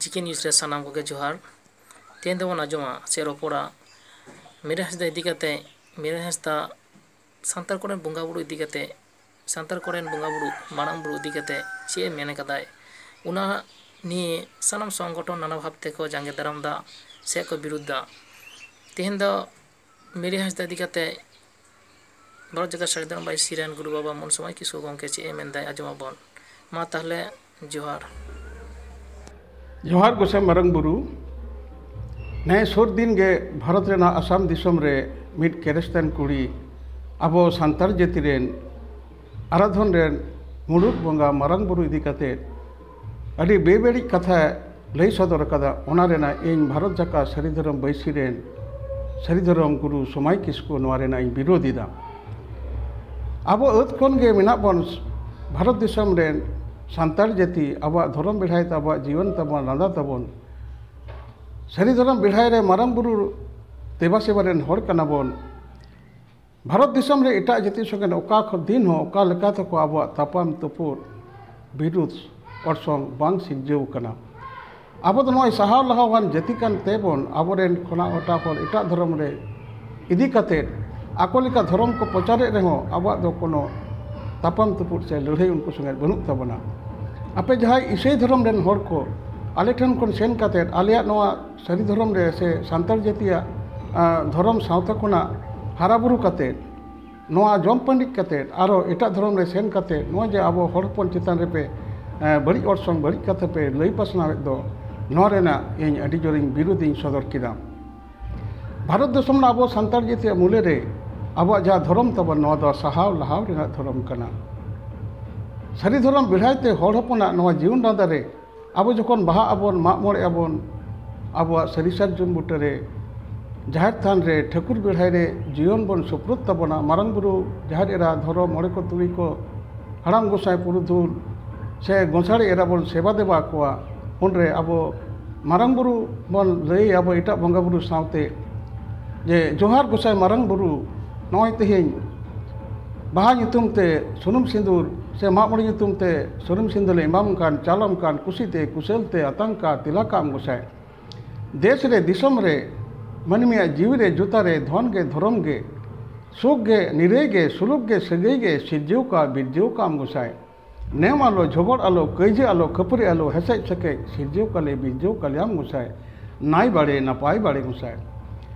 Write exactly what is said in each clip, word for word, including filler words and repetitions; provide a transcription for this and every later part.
ᱡᱤᱠᱮ news ᱨᱮ ᱥᱟᱱᱟᱢ ᱠᱚᱜᱮ ᱡᱚᱦᱟᱨ᱾ ᱛᱮᱦᱮᱧ ᱫᱚᱵᱚᱱ ᱟᱸᱡᱚᱢᱟ ᱥᱮ ᱨᱚᱯᱚᱲᱟ ᱢᱤᱨᱟ ᱦᱟᱸᱥᱫᱟ ᱤᱫᱤ ᱠᱟᱛᱮ᱾ ᱢᱤᱨᱟ ᱦᱟᱸᱥᱫᱟ ᱥᱟᱱᱛᱟᱲ ᱠᱚᱨᱮᱱ ᱵᱚᱸᱜᱟ ᱵᱩᱨᱩ ᱤᱫᱤ ᱠᱟᱛᱮ, ᱥᱟᱱᱛᱟᱲ ᱠᱚᱨᱮᱱ ᱵᱚᱸᱜᱟ ᱵᱩᱨᱩ, ᱢᱟᱨᱟᱝ ᱵᱩᱨᱩ ᱤᱫᱤ ᱠᱟᱛᱮ ᱪᱮᱫ ᱮ ᱢᱮᱱ ᱟᱠᱟᱫᱟᱭ, ᱚᱱᱟ ᱱᱤᱭᱮ ᱥᱟᱱᱟᱢ ᱥᱚᱝᱜᱚᱴᱷᱚᱱ ᱱᱟᱱᱟ ᱵᱷᱟᱵ ᱛᱮᱠᱚ ᱡᱟᱸᱜᱮ ᱫᱟᱨᱟᱢ ᱫᱟ ᱥᱮ ᱠᱚ ᱵᱤᱨᱩᱫᱷ ᱫᱟ᱾ ᱛᱮᱦᱮᱧ ᱫᱚ ᱢᱤᱨᱟ ᱦᱟᱸᱥᱫᱟ ᱤᱫᱤ ᱠᱟᱛᱮ ᱵᱷᱟᱨᱚᱛ ᱡᱟᱠᱟᱛ ᱥᱟᱹᱨᱤ ᱫᱷᱚᱨᱚᱢ ᱵᱟᱹᱭᱥᱤ ᱨᱮᱱ ᱜᱩᱨᱩ ᱵᱟᱵᱟ ᱢᱚᱱ ᱥᱚᱢᱟᱭ ᱠᱤᱥᱠᱩ ᱜᱚᱢᱠᱮ ᱪᱮᱫ ᱮ ᱢᱮᱱᱫᱟᱭ, ᱟᱸᱡᱚᱢ ᱟᱵᱚᱱ᱾ ᱢᱟ ᱛᱟᱦᱞᱮ, ᱡᱚᱦᱟᱨ᱾ ᱡᱚᱦᱟᱨ ᱜᱚᱸᱥᱟᱭ ᱢᱟᱨᱟᱝ ᱵᱩᱨᱩ᱾ ᱱᱮ ᱥᱩᱨ ᱫᱤᱱ ᱜᱮ ᱵᱷᱟᱨᱚᱛ ᱨᱮᱱᱟᱜ ᱟᱥᱟᱢ ᱫᱤᱥᱚᱢ ᱨᱮ ᱢᱤᱫ ᱠᱷᱨᱤᱥᱴᱟᱱ ᱠᱩᱲᱤ ᱟᱵᱚ ᱥᱟᱱᱛᱟᱲ ᱡᱟᱹᱛᱤ ᱨᱮᱱ ᱟᱨᱟᱫᱷᱚᱱ ᱨᱮᱱ ᱢᱩᱲᱩᱫ ᱵᱚᱸᱜᱟ ᱢᱟᱨᱟᱝ ᱵᱩᱨᱩ ᱤᱫᱤ ᱠᱟᱛᱮ ᱟᱹᱰᱤ ᱵᱮᱵᱟᱹᱲᱤᱡ ᱠᱟᱛᱷᱟ ᱞᱟᱹᱭ ᱥᱚᱫᱚᱨ ᱟᱠᱟᱫᱟ᱾ ᱚᱱᱟ ᱨᱮᱱᱟᱜ ᱤᱧ ᱵᱷᱟᱨᱚᱛ ᱡᱟᱠᱟᱛ ᱥᱟᱹᱨᱤ ᱫᱷᱚᱨᱚᱢ ᱵᱟᱹᱭᱥᱤ ᱨᱮᱱ ᱥᱟᱹᱨᱤ ᱫᱷᱚᱨᱚᱢ ᱜᱩᱨᱩ ᱥᱚᱢᱟᱭ ᱠᱤᱥᱠᱩ ᱱᱚᱣᱟ ᱨᱮᱱᱟᱜ ᱤᱧ ᱵᱤᱨᱳᱫᱷ ᱮᱫᱟ᱾ ᱟᱵᱚ ᱟᱹᱛ ᱠᱷᱚᱱ ᱜᱮ ᱢᱮᱱᱟᱜ ᱵᱚᱱ ᱵᱷᱟᱨᱚᱛ ᱫᱤᱥᱚᱢ ᱨᱮᱱ ᱥᱟᱱᱛᱟᱲ ᱡᱟᱹᱛᱤ, ᱟᱵᱚᱣᱟᱜ ᱫᱷᱚᱨᱚᱢ ᱵᱮᱲᱦᱟᱭ ᱛᱮ ᱟᱵᱚᱣᱟᱜ ᱡᱤᱭᱚᱱ ᱛᱟᱵᱚᱱ, ᱞᱟᱸᱫᱟ ᱛᱟᱵᱚᱱ, ᱥᱟᱹᱨᱤ ᱫᱷᱚᱨᱚᱢ ᱵᱮᱲᱦᱟᱭ ᱨᱮ ᱢᱟᱨᱟᱝ ᱵᱩᱨᱩ ᱫᱮᱵᱟ ᱥᱮᱵᱟ ᱨᱮᱱ ᱦᱚᱲ ᱠᱟᱱᱟ ᱵᱚᱱ᱾ ᱵᱷᱟᱨᱚᱛ ᱫᱤᱥᱚᱢ ᱨᱮ ᱮᱴᱟᱜ ᱡᱟᱹᱛᱤ ᱥᱚᱸᱜᱮ ᱚᱠᱟ ᱠᱷᱚ-, ᱫᱤᱱ ᱦᱚᱸ ᱚᱠᱟ ᱞᱮᱠᱟ ᱛᱮᱠᱚ ᱟᱵᱚᱣᱟᱜ ᱛᱟᱯᱟᱢ ᱛᱩᱯᱩᱫ ᱵᱤᱨᱩᱫᱷ ᱚᱨᱥᱚᱝ ᱵᱟᱝ ᱥᱤᱨᱡᱟᱹᱣ ᱠᱟᱱᱟ᱾ ᱟᱵᱚ ᱫᱚ ᱱᱚᱜᱼᱚᱭ ᱥᱟᱦᱟᱣ ᱞᱟᱦᱟᱣᱟᱱ ᱡᱟᱹᱛᱤ ᱠᱟᱱ ᱛᱮᱵᱚᱱ ᱟᱵᱚᱨᱮᱱ ᱠᱷᱚᱱᱟᱜ ᱮᱴᱟᱜ ᱦᱚᱲ ᱮᱴᱟᱜ ᱫᱷᱚᱨᱚᱢ ᱨᱮ ᱤᱫᱤ ᱠᱟᱛᱮᱫ ᱟᱠᱚ ᱞᱮᱠᱟ ᱫᱷᱚᱨᱚᱢ ᱠᱚ ᱯᱨᱚᱪᱟᱨᱮᱫ ᱨᱮᱦᱚᱸ ᱟᱵᱚᱣᱟᱜ ᱫᱚ ᱠᱳᱱᱳ ᱛᱟᱯᱟᱢ ᱛᱩᱯᱩᱫ ᱥᱮ ᱞᱟᱹᱲᱦᱟᱹᱭ ᱩᱱᱠᱩ ᱥᱚᱸᱜᱮ ᱵᱟᱹᱱᱩᱜ ᱛᱟᱵᱚᱱᱟ᱾ ᱟᱯᱮ ᱡᱟᱦᱟᱸᱭ ᱤᱥᱟᱹᱭ ᱫᱷᱚᱨᱚᱢ ᱨᱮᱱ ᱦᱚᱲ ᱠᱚ ᱟᱞᱮ ᱴᱷᱮᱱ ᱠᱷᱚᱱ ᱥᱮᱱ ᱠᱟᱛᱮᱫ ᱟᱞᱮᱭᱟᱜ ᱱᱚᱣᱟ ᱥᱟᱹᱨᱤ ᱫᱷᱚᱨᱚᱢ ᱨᱮ ᱥᱮ ᱥᱟᱱᱛᱟᱲ ᱡᱟᱹᱛᱤᱭᱟᱜ, ᱟ, ᱫᱷᱚᱨᱚᱢ ᱥᱟᱶᱛᱟ ᱠᱷᱚᱱᱟᱜ ᱦᱟᱨᱟ ᱵᱩᱨᱩ ᱠᱟᱛᱮᱫ ᱱᱚᱣᱟ ᱡᱚᱢ ᱯᱟᱹᱰᱤᱡ ᱠᱟᱛᱮᱫ ᱟᱨᱚ ᱮᱴᱟᱜ ᱫᱷᱚᱨᱚᱢ ᱨᱮ ᱥᱮᱱ ᱠᱟᱛᱮᱫ ᱱᱚᱣᱟ ᱡᱮ ᱟᱵᱚ ᱦᱚᱲ ᱦᱚᱯᱚᱱ ᱪᱮᱛᱟᱱ ᱨᱮᱯᱮ, ᱮ, ᱵᱟᱹᱲᱤᱡ ᱚᱨᱥᱚᱝ, ᱵᱟᱹᱲᱤᱡ ᱠᱟᱛᱷᱟ ᱯᱮ ᱞᱟᱹᱭ ᱯᱟᱥᱱᱟᱣᱮᱫ ᱫᱚ, ᱱᱚᱣᱟ ᱨᱮᱱᱟᱜ ᱤᱧ ᱟᱹᱰᱤ ᱡᱳᱨᱤᱧ ᱵᱤᱨᱩᱫᱷ ᱤᱧ ᱥᱚᱫᱚᱨ ᱠᱮᱫᱟ᱾ ᱵᱷᱟᱨᱚᱛ ᱫᱤᱥᱚᱢ ᱨᱮᱱᱟᱜ ᱟᱵᱚ ᱥᱟᱱᱛᱟᱲ ᱡᱟᱹᱛᱤᱭᱟᱜ ᱢᱩᱞᱟᱹ ᱨᱮ ᱟᱵᱚᱣᱟᱜ ᱡᱟᱦᱟᱸ ᱫᱷᱚᱨᱚᱢ ᱛᱟᱵᱚᱱ, ᱱᱚᱣᱟ ᱫᱚ ᱥᱟᱦᱟᱣ ᱞᱟᱦᱟᱣ ᱨᱮᱱᱟᱜ ᱫᱷᱚᱨᱚᱢ ᱠᱟᱱᱟ᱾ ᱥᱟᱹᱨᱤ ᱫᱷᱚᱨᱚᱢ ᱵᱮᱲᱦᱟᱭ ᱛᱮ ᱦᱚᱲ ᱦᱚᱯᱚᱱᱟᱜ ᱱᱚᱣᱟ ᱡᱤᱭᱚᱱ ᱰᱟᱸᱫᱟ ᱨᱮ ᱟᱵᱚ ᱡᱚᱠᱷᱚᱱ ᱵᱟᱦᱟᱜ ᱟᱵᱚᱱ, ᱢᱟᱜ ᱢᱚᱬᱮᱜ ᱟᱵᱚᱱ, ᱟᱵᱚᱣᱟᱜ ᱥᱟᱹᱨᱤ ᱥᱟᱨᱡᱚᱢ ᱵᱩᱴᱟᱹ ᱨᱮ, ᱡᱟᱦᱮᱨ ᱛᱷᱟᱱ ᱨᱮ, ᱴᱷᱟᱹᱠᱩᱨ ᱵᱮᱲᱦᱟᱭ ᱨᱮ ᱡᱤᱭᱚᱱ ᱵᱚᱱ ᱥᱩᱯᱨᱩᱫ ᱛᱟᱵᱚᱱᱟ, ᱢᱟᱨᱟᱝ ᱵᱩᱨᱩ, ᱡᱟᱦᱮᱨ ᱮᱨᱟ, ᱫᱷᱚᱨᱚᱢ, ᱢᱚᱬᱮ ᱠᱚ, ᱛᱩᱨᱩᱭ ᱠᱚ, ᱦᱟᱲᱟᱢ ᱜᱚᱸᱥᱟᱭ ᱯᱩᱨᱩᱫᱷᱩᱞ ᱥᱮ ᱜᱚᱸᱥᱟᱲᱮ ᱮᱨᱟ ᱵᱚᱱ ᱥᱮᱵᱟ ᱫᱮᱵᱟ ᱠᱚᱣᱟ, ᱩᱱᱨᱮ ᱟᱵᱚ ᱢᱟᱨᱟᱝ ᱵᱩᱨᱩ ᱵᱚᱱ ᱞᱟᱹᱭ ᱟᱵᱚ ᱮᱴᱟᱜ ᱵᱚᱸᱜᱟ ᱵᱩᱨᱩ ᱥᱟᱶᱛᱮ ᱡᱮ, "ᱡᱚᱦᱟᱨ ᱜᱚᱸᱥᱟᱭ ᱢᱟᱨᱟᱝ ᱵᱩᱨᱩ, ᱱᱚᱜᱼᱚᱭ ᱛᱮᱦᱮᱧ ᱵᱟᱦᱟ ᱧᱩᱛᱩᱢ ᱛᱮ ᱥᱩᱱᱩᱢ ᱥᱤᱸᱫᱩᱨ ᱥᱮ ᱢᱟᱜ ᱢᱚᱬᱮ ᱧᱩᱛᱩᱢ ᱛᱮ ᱥᱩᱱᱩᱢ ᱥᱤᱸᱫᱩᱨ ᱞᱮ ᱮᱢᱟᱢ ᱠᱟᱱ, ᱪᱟᱞᱟᱢ ᱠᱟᱱ, ᱠᱩᱥᱤᱛᱮ ᱠᱩᱥᱟᱹᱞ ᱛᱮ ᱟᱛᱟᱝ ᱠᱟᱜ ᱛᱤᱞᱟ ᱠᱟᱜ ᱟᱢ ᱜᱚᱸᱥᱟᱭ᱾ ᱫᱮᱥ ᱨᱮ ᱫᱤᱥᱚᱢ ᱨᱮ ᱢᱟᱹᱱᱢᱤᱭᱟᱜ ᱡᱤᱣᱤ ᱨᱮ ᱡᱩᱛᱟ ᱨᱮ ᱫᱷᱚᱱ ᱜᱮ ᱫᱷᱚᱨᱚᱢ ᱜᱮ ᱥᱩᱠ ᱜᱮ ᱱᱤᱨᱟᱹᱭ ᱜᱮ ᱥᱩᱞᱩᱠ ᱜᱮ ᱥᱟᱹᱜᱟᱹᱭ ᱜᱮ ᱥᱤᱨᱡᱟᱹᱣ ᱠᱟᱜ ᱵᱤᱨᱡᱟᱹᱣ ᱠᱟᱜ ᱟᱢ ᱜᱚᱸᱥᱟᱭ᱾ ᱱᱮᱢ ᱟᱞᱚ ᱡᱷᱚᱜᱚᱲ ᱟᱞᱚ ᱠᱟᱹᱭᱡᱟᱹ ᱟᱞᱚ ᱠᱷᱟᱹᱯᱟᱹᱨᱤ ᱟᱞᱚ ᱦᱮᱥᱮᱡ ᱥᱮᱠᱮᱡ ᱥᱤᱨᱡᱟᱹᱣ ᱠᱟᱞᱮ ᱵᱤᱨᱡᱟᱹᱣ ᱠᱟᱞᱮᱭᱟᱢ ᱜᱚᱸᱥᱟᱭ᱾ ᱱᱟᱭ ᱵᱟᱲᱮ ᱱᱟᱯᱟᱭ ᱵᱟᱲᱮ ᱜᱚᱸᱥᱟᱭ᱾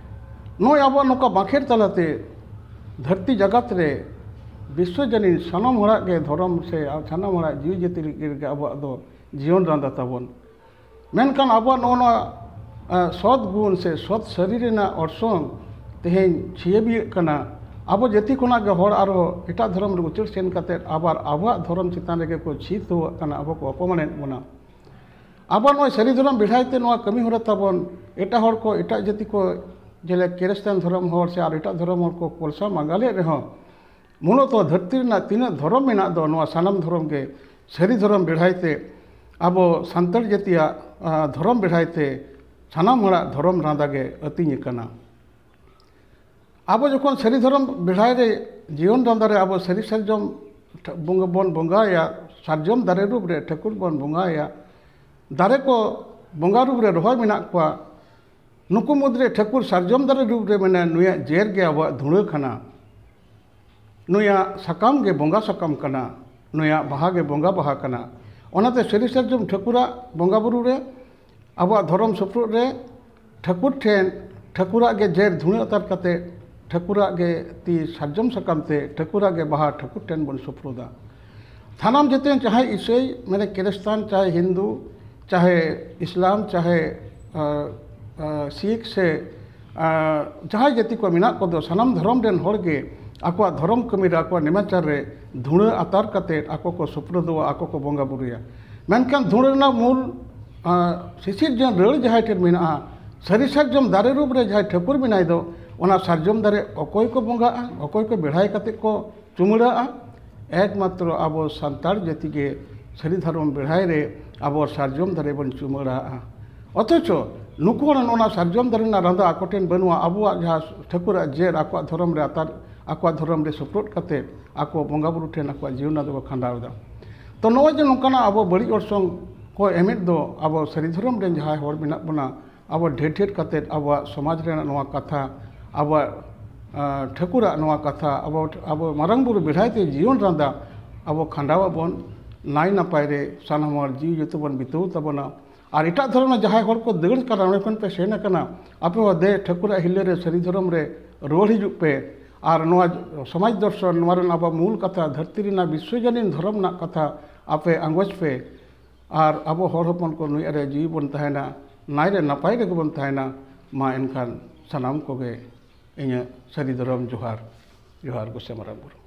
ᱱᱚᱜᱼᱚᱭ ᱟᱵᱚᱣᱟᱜ ᱱᱚᱝᱠᱟ ᱵᱟᱸᱠᱷᱮᱲ ᱛᱟᱞᱟᱛᱮ ᱫᱷᱟᱹᱨᱛᱤ ᱡᱟᱜᱟᱛ ᱨᱮ ᱵᱤᱥᱥᱚ ᱡᱟᱹᱱᱤᱡ ᱥᱟᱱᱟᱢ ᱦᱚᱲᱟᱜ ᱜᱮ ᱫᱷᱚᱨᱚᱢ ᱥᱮ ᱥᱟᱱᱟᱢ ᱦᱚᱲᱟᱜ ᱡᱤᱣᱤ ᱡᱟᱹᱛᱤ ᱨᱮᱜᱮ ᱟᱵᱚᱣᱟᱜ ᱫᱚ ᱡᱤᱭᱚᱱ ᱨᱟᱸᱫᱟ ᱛᱟᱵᱚᱱ᱾ ᱢᱮᱱᱠᱷᱟᱱ ᱟᱵᱚᱣᱟᱜ ᱱᱚᱜᱼᱚ ᱱᱚᱣᱟ, ᱮ, ᱥᱚᱛ ᱜᱩᱱ ᱥᱮ ᱥᱚᱛ ᱥᱟᱹᱨᱤ ᱨᱮᱱᱟᱜ ᱚᱨᱥᱚᱝ ᱛᱮᱦᱮᱧ ᱪᱷᱤᱭᱟᱹᱵᱤᱭᱟᱹᱜ ᱠᱟᱱᱟ᱾ ᱟᱵᱚ ᱡᱟᱹᱛᱤ ᱠᱷᱚᱱᱟᱜ ᱜᱮ ᱦᱚᱲ ᱟᱨᱦᱚᱸ ᱮᱴᱟᱜ ᱫᱷᱚᱨᱚᱢ ᱨᱮ ᱩᱪᱟᱹᱲ ᱥᱮᱱ ᱠᱟᱛᱮᱫ ᱟᱵᱟᱨ ᱟᱵᱚᱣᱟᱜ ᱫᱷᱚᱨᱚᱢ ᱪᱮᱛᱟᱱ ᱨᱮᱜᱮ ᱠᱚ ᱪᱷᱤ ᱛᱷᱩᱣᱟᱜ ᱠᱟᱱᱟ, ᱟᱵᱚ ᱠᱚ ᱚᱯᱚᱢᱟᱱᱮᱫ ᱵᱚᱱᱟ᱾ ᱟᱵᱚ ᱱᱚᱜᱼᱚᱭ ᱥᱟᱹᱨᱤ ᱫᱷᱚᱨᱚᱢ ᱵᱮᱲᱦᱟᱭ ᱛᱮ ᱱᱚᱣᱟ ᱠᱟᱹᱢᱤ ᱦᱚᱨᱟ ᱛᱟᱵᱚᱱ ᱮᱴᱟᱜ ᱦᱚᱲ ᱠᱚ, ᱮᱴᱟᱜ ᱡᱟᱹᱛᱤ ᱠᱚ, ᱡᱮᱞᱮᱠᱟ ᱠᱷᱨᱤᱥᱴᱟᱱ ᱫᱷᱚᱨᱚᱢ ᱦᱚᱲ ᱥᱮ ᱟᱨ ᱮᱴᱟᱜ ᱫᱷᱚᱨᱚᱢ ᱦᱚᱲ ᱠᱚ ᱠᱚᱞᱥᱟ ᱢᱟᱸᱜᱟᱞᱮᱫ ᱨᱮᱦᱚᱸ, ᱢᱩᱞᱚᱛᱚ ᱫᱷᱟᱹᱨᱛᱤ ᱨᱮᱱᱟᱜ ᱛᱤᱱᱟᱹᱜ ᱫᱷᱚᱨᱚᱢ ᱢᱮᱱᱟᱜ ᱫᱚ, ᱱᱚᱣᱟ ᱥᱟᱱᱟᱢ ᱫᱷᱚᱨᱚᱢ ᱜᱮ ᱥᱟᱹᱨᱤ ᱫᱷᱚᱨᱚᱢ ᱵᱮᱲᱦᱟᱭ ᱛᱮ, ᱟᱵᱚ ᱥᱟᱱᱛᱟᱲ ᱡᱟᱹᱛᱤᱭᱟᱜ, ᱟ, ᱫᱷᱚᱨᱚᱢ ᱵᱮᱲᱦᱟᱭ ᱛᱮ ᱥᱟᱱᱟᱢ ᱦᱚᱲᱟᱜ ᱫᱷᱚᱨᱚᱢ ᱨᱟᱸᱫᱟ ᱜᱮ ᱟᱹᱛᱤᱧ ᱟᱠᱟᱱᱟ᱾ ᱟᱵᱚ ᱡᱚᱠᱷᱚᱱ ᱥᱟᱹᱨᱤ ᱫᱷᱚᱨᱚᱢ ᱵᱮᱲᱦᱟᱭ ᱨᱮ ᱡᱤᱭᱚᱱ ᱨᱟᱸᱫᱟ ᱨᱮ ᱟᱵᱚ ᱥᱟᱹᱨᱤ ᱥᱟᱨᱡᱚᱢ ᱴᱷᱟ-, ᱵᱚᱸᱜᱟ ᱵᱚᱱ ᱵᱚᱸᱜᱟᱭᱟ, ᱥᱟᱨᱡᱚᱢ ᱫᱟᱨᱮ ᱨᱩᱯ ᱨᱮ ᱴᱷᱟᱹᱠᱩᱨ ᱵᱚᱱ ᱵᱚᱸᱜᱟᱭᱟ, ᱫᱟᱨᱮ ᱠᱚ ᱵᱚᱸᱜᱟ ᱨᱩᱯ ᱨᱮ ᱨᱚᱦᱚᱭ ᱢᱮᱱᱟᱜ ᱠᱚᱣᱟ, ᱱᱩᱠᱩ ᱢᱩᱫᱽᱨᱮ ᱴᱷᱟᱹᱠᱩᱨ ᱥᱟᱨᱡᱚᱢ ᱫᱟᱨᱮ ᱨᱩᱯ ᱨᱮ ᱢᱮᱱᱟᱭᱟ, ᱱᱩᱭᱟᱜ ᱡᱮᱨ ᱜᱮ ᱟᱵᱚᱣᱟᱜ ᱫᱷᱩᱲᱟᱹ ᱠᱟᱱᱟ, ᱱᱩᱭᱟᱜ ᱥᱟᱠᱟᱢ ᱜᱮ ᱵᱚᱸᱜᱟ ᱥᱟᱠᱟᱢ ᱠᱟᱱᱟ, ᱱᱩᱭᱟᱜ ᱵᱟᱦᱟ ᱜᱮ ᱵᱚᱸᱜᱟ ᱵᱟᱦᱟ ᱠᱟᱱᱟ᱾ ᱚᱱᱟᱛᱮ ᱥᱟᱹᱨᱤ ᱥᱟᱨᱡᱚᱢ ᱴᱷᱟᱹᱠᱩᱨᱟᱜ ᱵᱚᱸᱜᱟ ᱵᱩᱨᱩ ᱨᱮ, ᱟᱵᱚᱣᱟᱜ ᱫᱷᱚᱨᱚᱢ ᱥᱳᱯᱨᱳᱫ ᱨᱮ ᱴᱷᱟᱹᱠᱩᱨ ᱴᱷᱮᱱ ᱴᱷᱟᱹᱠᱩᱨᱟᱜ ᱜᱮ ᱡᱮᱨ ᱫᱷᱩᱲᱟᱹ ᱟᱛᱟᱨ ᱠᱟᱛᱮ, ᱴᱷᱟᱹᱠᱩᱨᱟᱜ ᱜᱮ ᱛᱤ ᱥᱟᱨᱡᱚᱢ ᱥᱟᱠᱟᱢ ᱛᱮ, ᱴᱷᱟᱹᱠᱩᱨᱟᱜ ᱜᱮ ᱵᱟᱦᱟ ᱴᱷᱟᱹᱠᱩᱨ ᱴᱷᱮᱱ ᱵᱚᱱ ᱥᱳᱯᱨᱳᱫᱟ᱾ ᱥᱟᱱᱟᱢ ᱡᱟᱹᱛᱤ ᱪᱟᱦᱮ ᱤᱥᱟᱹᱭ, ᱢᱟᱱᱮ ᱠᱷᱨᱤᱥᱴᱟᱱ, ᱪᱟᱦᱮ ᱦᱤᱱᱫᱩ, ᱪᱟᱦᱮ ᱤᱥᱞᱟᱢ, ᱪᱟᱦᱮ, ᱟ, ᱟ, ᱥᱤᱠᱷ ᱥᱮ, ᱟ, ᱡᱟᱦᱟᱸᱭ ᱡᱟᱹᱛᱤ ᱠᱚ ᱢᱮᱱᱟᱜ ᱠᱚᱫᱚ, ᱥᱟᱱᱟᱢ ᱫᱷᱚᱨᱚᱢ ᱨᱮᱱ ᱦᱚᱲ ᱜᱮ ᱟᱠᱚᱣᱟᱜ ᱫᱷᱚᱨᱚᱢ ᱠᱟᱹᱢᱤ ᱨᱮ, ᱟᱠᱚᱣᱟᱜ ᱱᱮᱢᱟᱪᱟᱨ ᱨᱮ ᱫᱷᱩᱲᱟᱹ ᱟᱛᱟᱨ ᱠᱟᱛᱮ ᱟᱠᱚ ᱠᱚ ᱥᱳᱯᱨᱳᱫᱚᱜᱼᱟ, ᱟᱠᱚ ᱠᱚ ᱵᱚᱸᱜᱟ ᱵᱩᱨᱩᱭᱟ᱾ ᱢᱮᱱᱠᱷᱟᱱ ᱫᱷᱩᱲᱟᱹ ᱨᱮᱱᱟᱜ ᱢᱩᱞ, ᱟ, ᱥᱤᱥᱤᱨ ᱡᱟᱹᱱ ᱨᱟᱹᱲ ᱡᱟᱦᱟᱸᱭ ᱴᱷᱮᱱ ᱢᱮᱱᱟᱜᱼᱟ, ᱥᱟᱹᱨᱤ ᱥᱟᱨᱡᱚᱢ ᱫᱟᱨᱮ ᱨᱩᱯ ᱨᱮ ᱡᱟᱦᱟᱸᱭ ᱴᱷᱟᱹᱠᱩᱨ ᱢᱮᱱᱟᱭ ᱫᱚ, ᱚᱱᱟ ᱥᱟᱨᱡᱚᱢ ᱫᱟᱨᱮ ᱚᱠᱚᱭ ᱠᱚ ᱵᱚᱸᱜᱟᱜᱼᱟ, ᱚᱠᱚᱭ ᱠᱚ ᱵᱮᱲᱦᱟᱭ ᱠᱟᱛᱮ ᱠᱚ ᱪᱩᱢᱟᱹᱲᱟᱜᱼᱟ? ᱮᱠᱢᱟᱛᱨᱚ ᱟᱵᱚ ᱥᱟᱱᱛᱟᱲ ᱡᱟᱹᱛᱤ ᱜᱮ ᱥᱟᱹᱨᱤ ᱫᱷᱚᱨᱚᱢ ᱵᱮᱲᱦᱟᱭ ᱨᱮ ᱟᱵᱚ ᱥᱟᱨᱡᱚᱢ ᱫᱟᱨᱮ ᱵᱚᱱ ᱪᱩᱢᱟᱹᱲᱟᱜᱼᱟ᱾ ᱚᱛᱷᱚᱪᱚ ᱱᱩᱠᱩ ᱦᱚᱲ ᱚᱱᱟ ᱥᱟᱨᱡᱚᱢ ᱫᱟᱨᱮ ᱨᱮᱱᱟᱜ ᱨᱟᱸᱫᱟ ᱟᱠᱚ ᱴᱷᱮᱱ ᱵᱟᱹᱱᱩᱜᱼᱟ, ᱟᱵᱚᱣᱟᱜ ᱡᱟᱦᱟᱸ ᱴᱷᱟᱹᱠᱩᱨᱟᱜ ᱡᱮᱨ ᱟᱠᱚᱣᱟᱜ ᱫᱷᱚᱨᱚᱢ ᱨᱮ ᱟᱛᱟᱨ ᱟᱠᱚᱣᱟᱜ ᱫᱷᱚᱨᱚᱢ ᱨᱮ ᱥᱩᱯᱨᱩᱫ ᱠᱟᱛᱮ ᱟᱠᱚ ᱵᱚᱸᱜᱟ ᱵᱩᱨᱩ ᱴᱷᱮᱱ ᱟᱠᱚᱣᱟᱜ ᱡᱤᱭᱚᱱ ᱫᱚᱠᱚ ᱠᱷᱟᱸᱰᱟᱣ ᱮᱫᱟ᱾ ᱛᱚ ᱱᱚᱜᱼᱚᱭ ᱡᱮ ᱱᱚᱝᱠᱟᱱᱟᱜ ᱟᱵᱚ ᱵᱟᱹᱲᱤᱡ ᱚᱨᱥᱚᱝ ᱠᱚ ᱮᱢᱮᱫ ᱫᱚ, ᱟᱵᱚ ᱥᱟᱹᱨᱤ ᱫᱷᱚᱨᱚᱢ ᱨᱮᱱ ᱡᱟᱦᱟᱸᱭ ᱦᱚᱲ ᱢᱮᱱᱟᱜ ᱵᱚᱱᱟ, ᱟᱵᱚ ᱰᱷᱮᱨ ᱰᱷᱮᱨ ᱠᱟᱛᱮ ᱟᱵᱚᱣᱟᱜ ᱥᱚᱢᱟᱡᱽ ᱨᱮᱱᱟᱜ ᱱᱚᱣᱟ ᱠᱟᱛᱷᱟ, ᱟᱵᱚᱣᱟᱜ ᱟᱸ, ᱴᱷᱟᱹᱠᱩᱨᱟᱜ ᱱᱚᱣᱟ ᱠᱟᱛᱷᱟ, ᱟᱵᱚ ᱟᱵᱚ ᱢᱟᱨᱟᱝ ᱵᱩᱨᱩ ᱵᱮᱲᱦᱟᱭ ᱛᱮ ᱡᱤᱭᱚᱱ ᱨᱟᱸᱫᱟ ᱟᱵᱚ ᱠᱷᱟᱸᱰᱟᱣ ᱟᱵᱚᱱ, ᱱᱟᱭ ᱱᱟᱯᱟᱭ ᱨᱮ ᱥᱟᱱᱟᱢ ᱦᱚᱲ ᱡᱤᱣᱤ ᱡᱚᱛᱚ ᱵᱚᱱ ᱵᱤᱛᱟᱹᱣ ᱛᱟᱵᱚᱱᱟ᱾ ᱟᱨ ᱮᱴᱟᱜ ᱫᱷᱚᱨᱚᱢ ᱨᱮ ᱡᱟᱦᱟᱸᱭ ᱦᱚᱲ ᱠᱚ ᱫᱟᱹᱲ ᱠᱟᱱᱟ, ᱚᱸᱰᱮ ᱠᱷᱚᱱ ᱯᱮ ᱥᱮᱱ ᱟᱠᱟᱱᱟ, ᱟᱯᱮ ᱦᱚᱸ ᱫᱮ ᱴᱷᱟᱹᱠᱩᱨᱟᱜ ᱦᱤᱨᱞᱟᱹ ᱨᱮ ᱥᱟᱹᱨᱤ ᱫᱷᱚᱨᱚᱢ ᱨᱮ ᱨᱩᱣᱟᱹᱲ ᱦᱤᱡᱩᱜ ᱯᱮ᱾ ᱟᱨ ᱱᱚᱣᱟ ᱥᱚᱢᱟᱡᱽ ᱫᱚᱨᱥᱚᱱ, ᱱᱚᱣᱟ ᱨᱮᱱ ᱟᱵᱚᱣᱟᱜ ᱢᱩᱞ ᱠᱟᱛᱷᱟ, ᱫᱷᱟᱹᱨᱛᱤ ᱨᱮᱱᱟᱜ ᱵᱤᱥᱥᱚᱡᱟᱱᱤᱱ ᱫᱷᱚᱨᱚᱢ ᱨᱮᱱᱟᱜ ᱠᱟᱛᱷᱟ ᱟᱯᱮ ᱟᱸᱜᱚᱪ ᱯᱮ᱾ ᱟᱨ ᱟᱵᱚ ᱦᱚᱲ ᱦᱚᱯᱚᱱ ᱠᱚ ᱱᱩᱭᱟᱜ ᱨᱮ ᱡᱤᱣᱤ ᱵᱚᱱ ᱛᱟᱦᱮᱱᱟ, ᱱᱟᱭ ᱨᱮ ᱱᱟᱯᱟᱭ ᱨᱮᱜᱮ ᱵᱚᱱ ᱛᱟᱦᱮᱱᱟ᱾ ᱢᱟ ᱮᱱᱠᱷᱟᱱ ᱥᱟᱱᱟᱢ ᱠᱚᱜᱮ ᱤᱧᱟᱹᱜ ᱥᱟᱹᱨᱤ ᱫᱷᱚᱨᱚᱢ ᱡᱚᱦᱟᱨ, ᱡᱚᱦᱟᱨ ᱜᱚᱸᱥᱟᱭ ᱢᱟᱨᱟᱝ ᱵᱩᱨᱩ᱾